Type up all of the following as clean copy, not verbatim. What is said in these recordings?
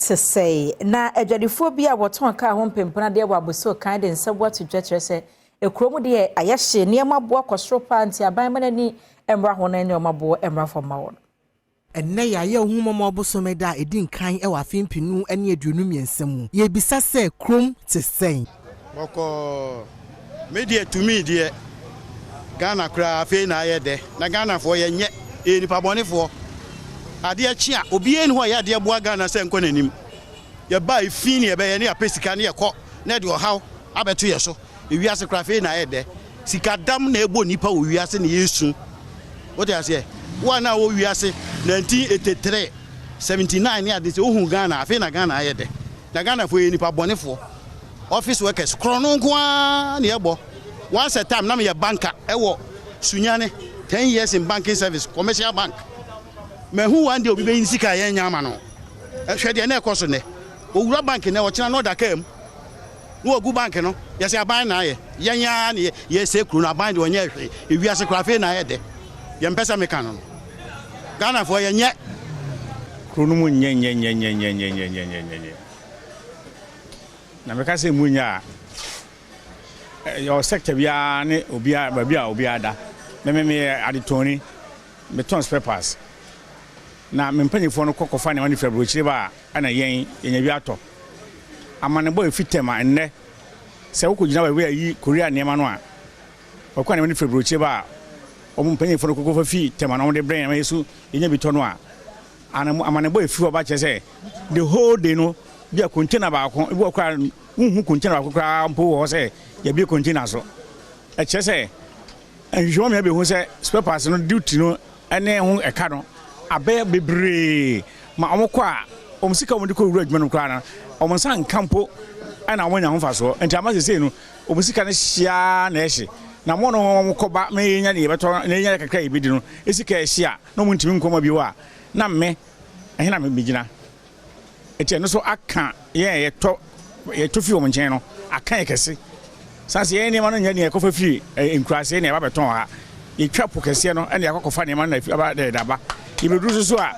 Te sɛe na adwadifoɔ bi a wɔtɔn kaa ho mpempenadeɛ wɔ Abossey Okai de nsa bu ato dwa kyerɛ sɛ ekurom deɛ ayɛ hye, nneɛma boɔ kɔ soro paa, nti aban ma n'ani mmra ho na nneɛma boɔ mmra fam ma wɔn. Ɛnnɛ yɛayɛ Ohumɔmɔ bosome da a ɛdi nkan wɔ afe 2023 mu. Yɛbisa sɛ kurom te sɛn? Bɔkɔɔ. Me deɛ, tumi deɛ, Ghana koraa afei na ayɛ dɛ. Na Ghanafoɔ yɛnyɛ, yɛyɛ nipa bɔnefoɔ. Adeɛ kye a, obiara ni hɔ a ɛyɛ adeɛ boa Ghana sɛ nkɔ n'anim. Yɛba efi ne yɛbɛyɛ ne yɛapɛ sika ne yɛkɔ na ɛde ɔhaw abɛto yɛ so. Ewiase koraa afei na ayɛ dɛ. Sikadam na ɛbɔ nipa wɔ wiase na yɛsu. Wote aseɛ? Wo a na wɔ wiase 1983, 79 ne ade sɛ wohu Ghana, afei na Ghana ayɛ dɛ. Na Ghanafoɔ yɛ nipa bɔnefoɔ. Office workers korɔ no nko ara na yɛbɔ. Once a time na meyɛ banker ɛwɔ Sunyani, 10 years in banking service, commercial bank. Mahu one day obi bɛyi sika a yɛnya ama no. Hwɛ deɛ na ɛkɔ so nnɛ. Owura bank nnɛ, ɔkyena na ɔda kaa mu na wagu bank no. Yɛsɛ aban na ayɛ yɛn ara ne yɛsɛ kuro no. Aban deɛ, ɔnyɛ hwee. Ewiase koraa afei na ayɛ dɛ. Yɛmpɛ sɛ meka no, Ghanafoɔ yɛnyɛ. Kuro no mu nyɛ nyɛ nyɛ nyɛ nyɛ nyɛ nyɛ nyɛ nyɛ nyɛ nyɛ. Na meka sɛ mu nyɛ a, yɛwɔ sector biara ne obiara baabi a obiara da. Meme meyɛ adetɔnni, metɔn spare parts, na me mpanyinfoɔ no kɔ kɔfa nneɛma no firi aburokyire ba a, ɛna yɛn yɛnya bi atɔ. Amanebɔ efi tɛm a nnɛ sɛ wokɔgyina baabi a yi Korea nneɛma no a wɔkɔ nneɛma no firi aburokyire ba a, wɔn mpanyinfoɔ no kɔkɔfa fi tɛm a na wɔde brɛ yɛn ma yɛ so yɛnya bi tɔ no a, amanebɔ efi hɔ ba kyerɛ sɛ the whole day no bi a container baako ebi wɔ koraa, wohu container baako koraa mpo wɔ hɔ sɛ yɛbie container so. Ɛkyerɛ sɛ nhwehwɛmu mi abɛhu sɛ spare parts no duty no ɛne ho ɛka no abɛyɛ bebree ma wɔn kɔ a, wɔn sika wɔn de kɔ wura adwuma no koraa no, wɔn nsa nka mpo ɛna wɔn nya ho mfasoɔ. Nti ama sese no wɔn sika no hyia na ɛhye na mo no wɔn kɔba ma yɛnya ne yɛbɛtɔ na yɛnya kakra a yɛbɛdi no esika ɛhye a na wɔn ntumi nkɔma bio a, na mme ɛhe na megyina? Eti ɛno so aka yɛn a yɛtɔ fi wɔn nkyɛn no, aka yɛ kɛse sanse yɛn nneɛma no nyɛ nea yɛkɔfa firi nkuraase na yɛba bɛtɔn ha. Yɛtwa po kɛseɛ no ɛna yɛakɔkɔfa nneɛma no na aba dɛ daba yɛbɛduru so so a,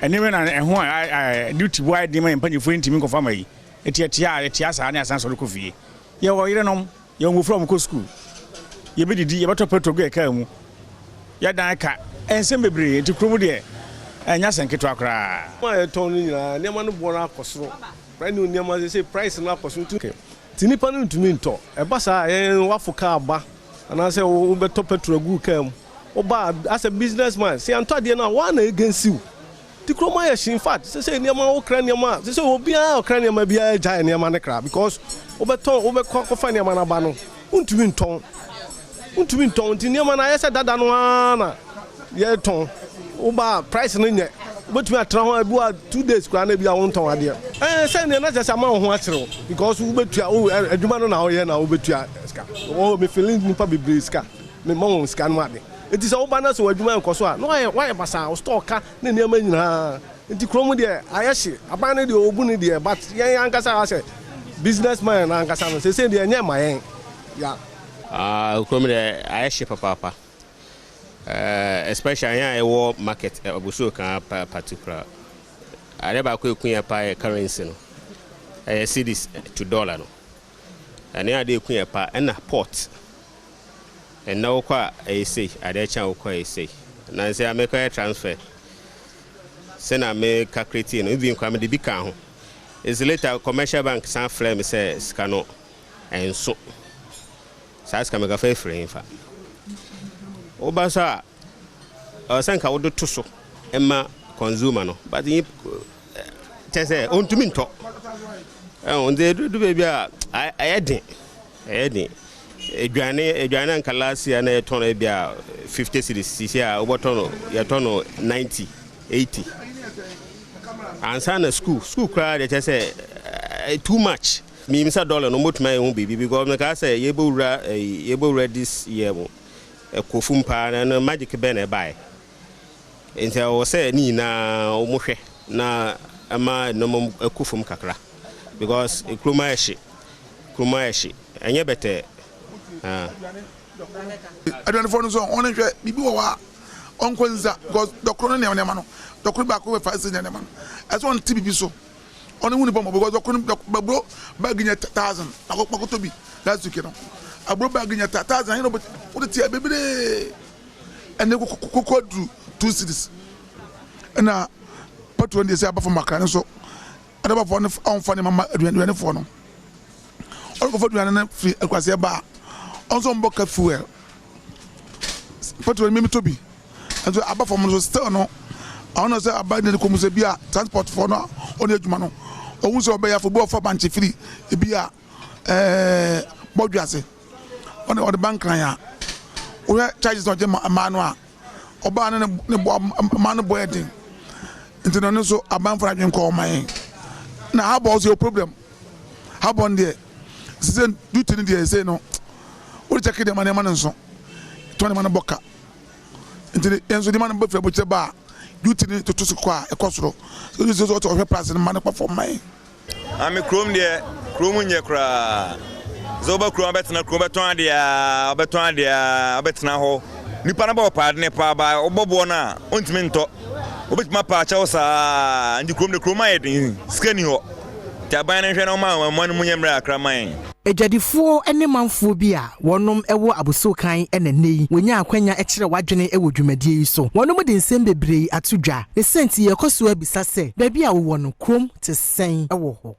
nneɛma na ɛho a duty bo ayɛ den ma yɛn mpanyinfoɔ ntumi nkɔfa ma yi. Eti yɛtea a yɛtea saa ne asan sɔre kɔ fie. Yɛwɔ yerenom, yɛwɔ mmɔfra a wɔkɔ sukuu, yɛbɛdidi, yɛbɛtɔ petrol gu yɛ kaa mu, yɛdan ka nsɛm bebree. Nti kurom deɛ, ɛnyɛ asɛm ketewa koraa. A yɛtɔn no nyinaa, nneɛma no boɔ no akɔ soro. Brand new nneɛma sɛ price no akɔ soro nti nipa no ntumi ntɔ. Ɛba saa, yɛn wafo kaa ba anaasɛ wobɛtɔ petrol agu kaa mu, woba asɛ business man sɛ yɛntɔ adeɛ no a woa na against you. Nti kurom ayɛ hye. In fact, sɛ nneɛma wokra nneɛma a, sɛ obiara ɔkra nneɛma biara gyae nneɛma no kra because wobɛtɔn, wobɛkɔ akɔfa nneɛma no aba no, wontumi ntɔn, wontumi ntɔn. Nti nneɛma no ayɛ sɛ dada no ara na yɛtɔn. Woba, price no nyɛ, wobɛtumi atena hɔ ebi wa 2 days koraa na ebi a wontɔn adeɛ. Sɛ nneɛ na kyerɛ sɛ ama wo ho akyerɛw because wobɛtua wo adwuma no na woyɛ na wobɛtua sika. Wɔ mefili nipa bebree sika, mema wɔn sika no ade. Nti sɛ woba na sɛ w'adwuma nkɔ so a, na wayɛ basaa, wo store ka ne nneɛma nyinaa. Nti kurom deɛ ayɛ hye. Aban no deɛ, ɔbu no deɛ, but yɛn ankasa asɛ business man no ankasa no, sɛsɛ deɛ ɛnyɛ ma yɛn ya. Kurom deɛ ayɛ hye papaapa, especially yɛn a ɛwɔ market Abossey Okai particular. Ade baako eku yɛn paa yɛ currency no, ɛyɛ cedis to dollar no. Ɛne ade eku yɛn paa. Ɛna port, ɛnna wokɔ a ɛyɛ sei, adeɛ kyɛn a wokɔ a ɛyɛ sei. Nansi a mekɔyɛ transfer sɛna me calculate no, even koraa mede bi ka ho. It's later commercial bank san frɛ me sɛ sika no ɛnso saa sika mekafa efiri nfa woba so a, ɛwɔ sɛ nka wode to so ɛma consumer no, but kyɛ sɛ ɔntumi ntɔ. Ɛho nti ɛdu baabi a ɛyɛ den, ɛyɛ den. Aduane anka last year na yɛtɔn no ebi a 50 cedis, sisi a wobɛtɔ no, yɛtɔ no 90, 80. Ansa na school koraa deɛ, kyɛ sɛ too much. Mim sɛ dollar no motumi ayɛ ho biribi because meka sɛ yɛbɛwura this year mu ɛkɔ fum paa na no magic bɛn na ɛbaeɛ. Nti ɛwɔ sɛ ne nyinaa wɔn hwɛ na ɛma nneɛma ɛkɔ fam kakra because kurom ayɛ hye, kurom ayɛ hye, ɛnyɛ bɛtɛɛ. Aduanefoɔ no nso, wɔn hwɛ biribi wɔ hɔ a ɔnkɔ nsa because dɔkoro no nneɛma no, dɔkoro baako bɛ 5 cedis, nneɛma no ɛsɛ wɔn ti biribi so. Ɔno hu nipa mɔ because ɔkɔ no bɛburo bag nyɛ 1000 akɔ kɔtɔ bi last week no aburo bag nyɛ 1000 ayɛ no wode tia bebree ɛne koko aduru 2 cedis. Ɛna petrol deɛ sɛ aba fam akra no so adabafoɔ no ɔmfa ne mama aduanefoɔ no ɔno kɔfa aduane no firi akuraseɛ ba a, ɔnso ɔmbɔ ka fuel. Petrol no mímí bi nso aba fam no so still no ɔno sɛ aba ne kɔn mu sɛ bi a transport foɔ no a ɔne adwuma no ɔhu sɛ ɔbɛyɛ afɔ bi ɔfa bankye firi ebi a bɔdwe ase ɔne ɔde bankran a wohwɛ charges na ɔgye mmaa no a ɔbaa no ne bɔ mmaa no bɔ yɛ den. Nti na ɔno nso abanfo adwene kɔ ɔma yɛn na habɔ nso yɛ problem. Habɔ no deɛ sise duty no deɛ sɛ no wode kyɛke deɛ ma nneɛma no nso tɔn nneɛma no bɔ ka. Nti yɛn nso nneɛma no bɔ firi abɔkyerɛ ba a duty no toto so kɔ a ɛkɔ soro so duty so ɔtɔ ɔhwɛ price no ma no kɔ fam ma yɛn. Ame kurom deɛ, kurom nyɛ koraa sɛ woba kurom wobɛtena kurom, wobɛtɔn adeɛ a wobɛtɔn adeɛ a wobɛtena hɔ. Nipa no bɔ ɔpaade ne paa ba wobɔ boɔ no a wontumi ntɔ, wobɛtumi apa akyɛw saa. Nti kurom de, kurom ayɛ den, sika ni hɔ. Nti aban no nhwɛ na ɔma ɔma no mu nyɛ mmerɛ akra ma yɛn. Adwadifoɔ ne manfoɔ bi a wɔnom wɔ Abosokan ɛna nne yi wɔnya akwanya kyerɛ wadwene wɔ dwumadie yi so. Wɔnom de nsɛm bebree ato dwa ne sɛnti yɛkɔ so abisa sɛ baabi a wowɔ no kurom te sɛn wɔ hɔ.